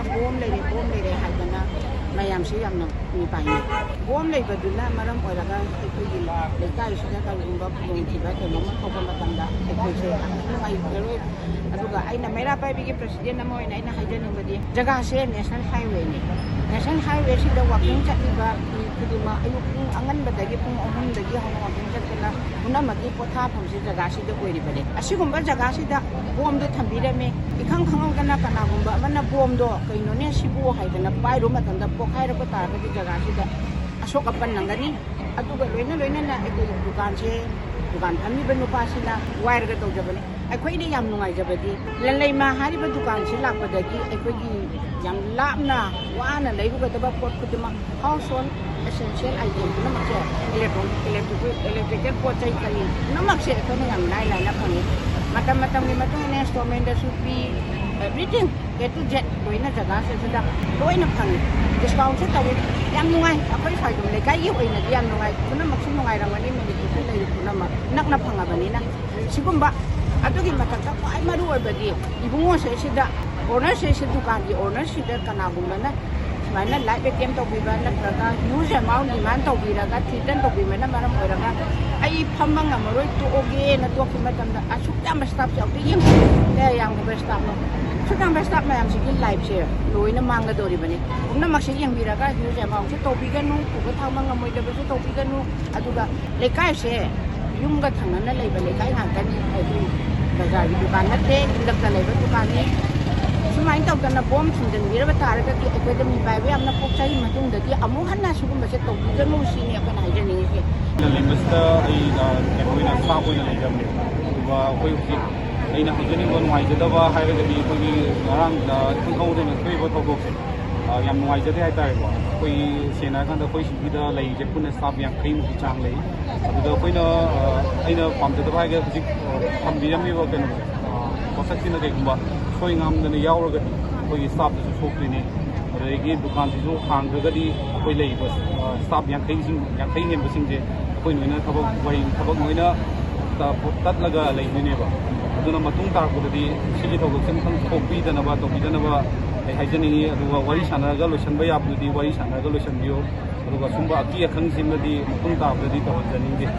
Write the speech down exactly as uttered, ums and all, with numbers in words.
Bomb ꯂꯩꯔꯦ, bomb ꯂꯩꯔꯦ ꯍꯥꯏꯗꯅ ꯃꯌꯥꯝꯁꯤ ꯌꯥꯝꯅ ꯃꯤꯄꯥꯏꯅꯩ꯫ ꯕꯣꯝ ꯂꯩꯕꯗꯨꯅ ꯃꯔꯝ ꯑꯣꯏꯔꯒ ꯑꯩꯈꯣꯏꯒꯤ ꯂꯩꯀꯥꯏꯁꯤꯗ ꯀꯔꯤꯒꯨꯝꯕ ꯈꯨꯗꯣꯡꯊꯤꯕ ꯀꯩꯅꯣꯝꯃ ꯊꯣꯛꯄ ꯃꯇꯝꯗ ꯑꯩꯈꯣꯏꯁꯦ ꯌꯥꯝ ꯅꯨꯡꯉꯥꯏꯖꯔꯣꯏ꯫ ꯑꯗꯨꯒ ꯑꯩꯅ ꯃꯩꯔꯥ ꯄꯥꯏꯕꯤꯒꯤ ꯄ꯭ꯔꯁꯤꯗꯦꯟ ꯑꯃ ꯑꯣꯏꯅ ꯑꯩꯅ ꯍꯥꯏꯖꯅꯤꯡꯕꯗꯤ, ꯖꯒꯥꯁꯦ ꯅꯦꯁꯅꯦꯜ ꯍꯥꯏꯋꯦꯅꯤ꯫ ꯅꯦꯁꯅꯦꯜ ꯍꯥꯏꯋꯦꯁꯤꯗ ꯋꯥꯀꯤꯡ ꯆꯠꯂꯤꯕ ꯃꯤ ꯈꯨꯗꯤꯡꯃꯛ ꯑꯌꯨꯛ ꯄꯨꯡ ꯑꯉꯟꯕꯗꯒꯤ, ꯄꯨꯡ ꯑꯍꯨꯝꯗꯒꯤ ꯍꯧꯅ ꯋꯥꯀꯤꯡ ꯆꯠꯇꯅ ꯄꯨꯝꯅꯃꯛꯀꯤ ꯄꯣꯊꯥꯐꯝꯁꯦ ꯖꯒꯥꯁꯤꯗ ꯑꯣꯏꯔꯤꯕꯅꯤ꯫ ꯑꯁꯤꯒꯨꯝꯕ ꯖꯒꯥꯁꯤꯗ ꯕꯣꯝꯗꯣ ꯊꯝꯕꯤꯔꯝꯃꯦ꯫ ꯏꯈꯪ ꯈꯪꯍꯧꯗꯅ ꯀꯅꯥꯒꯨꯝꯕ ꯑꯃꯅ ꯕꯣꯝꯗꯣ "ꯀꯩꯅꯣꯅꯦ ꯁꯤꯕꯨ" ꯍꯥꯏꯗꯅ ꯄꯥꯏꯔꯨꯕ ꯃꯇꯝꯗ ꯄꯣꯈꯥꯏꯔꯛꯄ ꯇꯥꯔꯒꯗꯤ ꯖꯒꯥꯁꯤꯗ ꯑꯁꯣꯛ ꯑꯄꯟ ꯅꯪꯒꯅꯤ꯫ ꯑꯗꯨꯒ ꯂꯣꯏꯅ ꯂꯣꯏꯅꯅ ꯑꯩꯈꯣꯏꯒꯤ ꯗꯨꯀꯥꯟꯁꯦ, ꯗꯨꯀꯥꯟ ꯐꯝꯃꯤꯕ ꯅꯨꯄꯥꯁꯤꯅ ꯋꯥꯏꯔꯒ ꯇꯧꯖꯕꯅꯤ꯫ ꯑꯩꯈꯣꯏꯅ ꯌꯥꯝ ꯅꯨꯡꯉꯥꯏꯖꯕꯗꯤ, ꯂꯟꯂꯩꯃ ꯍꯥꯏꯔꯤꯕ ꯗꯨꯀꯥꯟꯁꯤ ꯂꯥꯛꯄꯗꯒꯤ ꯑꯩꯈꯣꯏꯒꯤ ꯌꯥꯝ ꯂꯥꯞꯅ ꯋꯥꯅ ꯂꯩꯔꯨꯒꯗꯕ ꯄꯣꯠ ꯈꯨꯗꯤꯡꯃꯛ, ꯍꯥꯎꯁ ꯍꯣꯜ ꯑꯦꯁꯦꯟꯁꯤꯌꯦꯜ ꯑꯥꯏꯇꯦꯝ ꯄꯨꯝꯅꯃꯛꯁꯦ, ꯏꯂꯦꯛꯇ꯭ꯔꯣꯅꯤꯛ, ꯏꯂꯦꯛꯇ꯭ꯔꯤꯛ, ꯏꯂꯦꯛꯇ꯭ꯔꯤꯀꯦꯜ ꯄꯣꯠ ꯆꯩ ꯀꯔꯤ ꯄꯨꯝꯅꯃꯛꯁꯦ ꯑꯩꯈꯣꯏꯅ ꯌꯥꯝ ꯏꯂꯥꯏ ꯂꯥꯏꯅ ꯐꯪꯉꯤ꯫ ꯃꯇꯝ ꯃꯇꯝꯒꯤ ꯃꯇꯨꯡ ꯏꯟꯅ ꯏꯟꯁꯇꯣꯜꯃꯦꯟꯗꯁꯨ ꯄꯤ꯫ Everything, A to Z ꯂꯣꯏꯅ ꯖꯒꯥꯁꯤꯗ ꯂꯣꯏꯅ ꯐꯪꯉꯤ꯫ ꯗꯤꯁꯀꯥꯎꯟꯁꯨ ꯇꯧꯏ꯫ ꯌꯥꯝ ꯅꯨꯡꯉꯥꯏ꯫ ꯑꯩꯈꯣꯏ ꯁ꯭ꯋꯥꯏꯗ ꯂꯩꯀꯥꯏꯒꯤ ꯑꯣꯏꯅꯗꯤ ꯌꯥꯝ ꯅꯨꯡꯉꯥꯏ꯫ ꯄꯨꯝꯅꯃꯛꯁꯨ ꯅꯨꯡꯉꯥꯏꯔꯝꯒꯅꯤ, ꯃꯅꯤꯄꯨꯔꯗ ꯂꯩꯔꯤꯕ ꯄꯨꯝꯅꯃꯛ ꯅꯛꯅ ꯐꯪꯉꯕꯅꯤꯅ꯫ ꯁꯤꯒꯨꯝꯕ, ꯑꯗꯨꯒꯤ ꯃꯊꯛꯇ ꯈ꯭ꯋꯥꯏ ꯃꯔꯨ ꯑꯣꯏꯕꯗꯤ ꯏꯕꯨꯡꯉꯣꯁꯦ ꯁꯤꯗ, ꯑꯣꯅꯔꯁꯦ ꯁꯤ ꯗꯨꯀꯥꯟꯒꯤ ꯑꯣꯅꯔꯁꯤꯗ ꯀꯅꯥꯒꯨꯝꯕꯅ ꯁꯨꯃꯥꯏꯅ ꯂꯥꯏꯐ ꯑꯦꯇꯦꯝ ꯇꯧꯕꯤꯕ ꯅꯠꯇ꯭ꯔꯒ huge amount demand ꯇꯧꯕꯤꯔꯒ, threaten ꯇꯧꯕꯤꯕꯅ ꯃꯔꯝ ꯑꯣꯏꯔꯒ ꯑꯩ ꯐꯝꯕ ꯉꯝꯃꯔꯣꯏ, ꯇꯣꯛꯑꯒꯦꯅ ꯇꯣꯛꯈꯤꯕ ꯃꯇꯝꯗ ꯑꯁꯨꯛ ꯌꯥꯝꯕ ꯁ꯭ꯇꯥꯐꯁꯦ ꯑꯃꯨꯛꯇ ꯌꯦꯡꯕꯤꯌꯨ꯫ ꯀꯌꯥ ꯌꯥꯝꯈ꯭ꯔꯕ ꯁ꯭ꯇꯥꯐꯅꯣ? ꯑꯁꯨꯛ ꯌꯥꯝꯕ ꯁ꯭ꯇꯥꯐ ꯃꯌꯥꯝꯁꯤꯒꯤ ꯂꯥꯏꯐꯁꯦ ꯂꯣꯏꯅ ꯃꯥꯡꯒꯗꯧꯔꯤꯕꯅꯤ꯫ ꯄꯨꯝꯅꯃꯛꯁꯦ ꯌꯦꯡꯕꯤꯔꯒ huge amountꯁꯦ ꯇꯧꯕꯤꯒꯅꯨ, ꯄꯨꯕ ꯊꯥꯡꯕ ꯉꯝꯃꯣꯏꯗꯕꯁꯨ ꯇꯧꯕꯤꯒꯅꯨ꯫ ꯑꯗꯨꯒ ꯂꯩꯀꯥꯏꯁꯦ ꯌꯨꯝꯒ ꯊꯪꯅꯅ ꯂꯩꯕ ꯂꯩꯀꯥꯏ ꯉꯥꯛꯇꯅꯤ꯫ ꯍꯥꯏꯗꯤ ꯕꯖꯥꯔꯒꯤ ꯗꯨꯀꯥꯟ ꯅꯠꯇꯦ, ꯏꯪꯂꯛꯇ ꯂꯩꯕ ꯗꯨꯀꯥꯟꯅꯤ꯫ ꯁꯨꯃꯥꯏꯅ ꯇꯧꯗꯅ ꯕꯣꯝ ꯊꯤꯟꯖꯤꯟꯕꯤꯔꯕ ꯇꯥꯔꯒꯗꯤ ꯑꯩꯈꯣꯏꯗ ꯃꯤꯄꯥꯏꯕ ꯌꯥꯝꯅ ꯄꯣꯛꯆꯩ꯫ ꯃꯇꯨꯡꯗꯗꯤ ꯑꯃꯨꯛ ꯍꯟꯅ ꯁꯤꯒꯨꯝꯕꯁꯦ ꯇꯧꯕꯤꯒꯅꯨ ꯁꯤꯅꯤ ꯑꯩꯈꯣꯏꯅ ꯍꯥꯏꯖꯅꯤꯡꯉꯤꯁꯦ꯫ ꯂꯩꯕꯁꯤꯗ ꯑꯩ, ꯑ, ꯀꯩꯅꯣ ꯑꯣꯏꯅ ꯁ꯭ꯇꯥꯐ ꯑꯣꯏꯅ ꯂꯩꯖꯕꯅꯦ꯫ ꯑꯗꯨꯒ ꯑꯩꯈꯣꯏ ꯍꯧꯖꯤꯛ ꯑꯩꯅ ꯍꯥꯏꯖꯅꯤꯡꯕ ꯅꯨꯡꯉꯥꯏꯖꯗꯕ ꯍꯥꯏꯔꯒꯗꯤ ꯑꯩꯈꯣꯏꯒꯤ ꯉꯔꯥꯡ, ꯑ, ꯈꯪꯍꯧꯗꯅ ꯊꯣꯛꯏꯕ ꯊꯧꯗꯣꯛꯁꯦ, ꯑ, ꯌꯥꯝ ꯅꯨꯡꯉꯥꯏꯖꯗꯦ ꯍꯥꯏꯇꯥꯔꯦꯀꯣ꯫ ꯑꯩꯈꯣꯏꯒꯤ ꯁꯦꯡꯅ ꯍꯥꯏꯔꯀꯥꯟꯗ ꯑꯩꯈꯣꯏ ꯁꯤꯒꯤꯗ ꯂꯩꯔꯤꯁꯦ ꯄꯨꯟꯅ ꯁ꯭ꯇꯥꯐ ꯌꯥꯡꯈꯩꯃꯨꯛꯀꯤ ꯆꯥꯡ ꯂꯩ꯫ ꯑꯗꯨꯗ ꯑꯩꯈꯣꯏꯅ, ꯑ, ꯑꯩꯅ ꯄꯥꯝꯖꯗꯕ ꯍꯥꯏꯔꯒ ꯍꯧꯖꯤꯛ, ꯑ, ꯊꯝꯕꯤꯔꯝꯃꯤꯕ ꯀꯩꯅꯣꯁꯦ, ꯑ, ꯄꯣꯠꯁꯛꯁꯤꯅ ꯀꯩꯒꯨꯝꯕ ꯁꯣꯏ ꯉꯥꯝꯗꯅ ꯌꯥꯎꯔꯒꯗꯤ ꯑꯩꯈꯣꯏꯒꯤ ꯁ꯭ꯇꯥꯐꯇꯁꯨ ꯁꯣꯛꯇꯣꯏꯅꯦ꯫ ꯑꯗꯒꯤ ꯗꯨꯀꯥꯟꯁꯤꯁꯨ ꯍꯥꯡꯗ꯭ꯔꯒꯗꯤ ꯑꯩꯈꯣꯏ ꯂꯩꯔꯤꯕ, ꯑ, ꯁ꯭ꯇꯥꯐ ꯌꯥꯡꯈꯩꯁꯤꯡ, ꯌꯥꯡꯈꯩ ꯍꯦꯟꯕꯁꯤꯡꯁꯦ ꯑꯩꯈꯣꯏ ꯂꯣꯏꯅ ꯊꯕꯛ ꯋꯥꯍꯩ, ꯊꯕꯛ ꯂꯣꯏꯅ ꯇ-, ꯇꯠꯂꯒ ꯂꯩꯗꯣꯏꯅꯦꯕ꯫ ꯑꯗꯨꯅ ꯃꯇꯨꯡ ꯇꯥꯔꯛꯄꯗꯗꯤ ꯁꯤꯒꯤ ꯊꯧꯗꯣꯛꯁꯦ ꯑꯃꯨꯛꯇꯪ ꯊꯣꯛꯄꯤꯗꯅꯕ, ꯇꯧꯕꯤꯗꯅꯕ ꯑꯩ ꯍꯥꯏꯖꯅꯤꯡꯉꯤ꯫ ꯑꯗꯨꯒ ꯋꯥꯔꯤ ꯁꯥꯟꯅꯔꯒ ꯂꯣꯏꯁꯤꯟꯕ ꯌꯥꯕꯗꯨꯗꯤ ꯋꯥꯔꯤ ꯁꯥꯟꯅꯔꯒ ꯂꯣꯏꯁꯤꯟꯕꯤꯌꯨ꯫ ꯑꯗꯨꯒ ꯁꯨꯝꯕ ꯑꯀꯤ ꯑꯈꯪꯁꯤꯃꯗꯤ ꯃꯇꯨꯡ ꯇꯥꯕꯗꯗꯤ ꯇꯧꯍꯟꯖꯅꯤꯡꯗꯦ꯫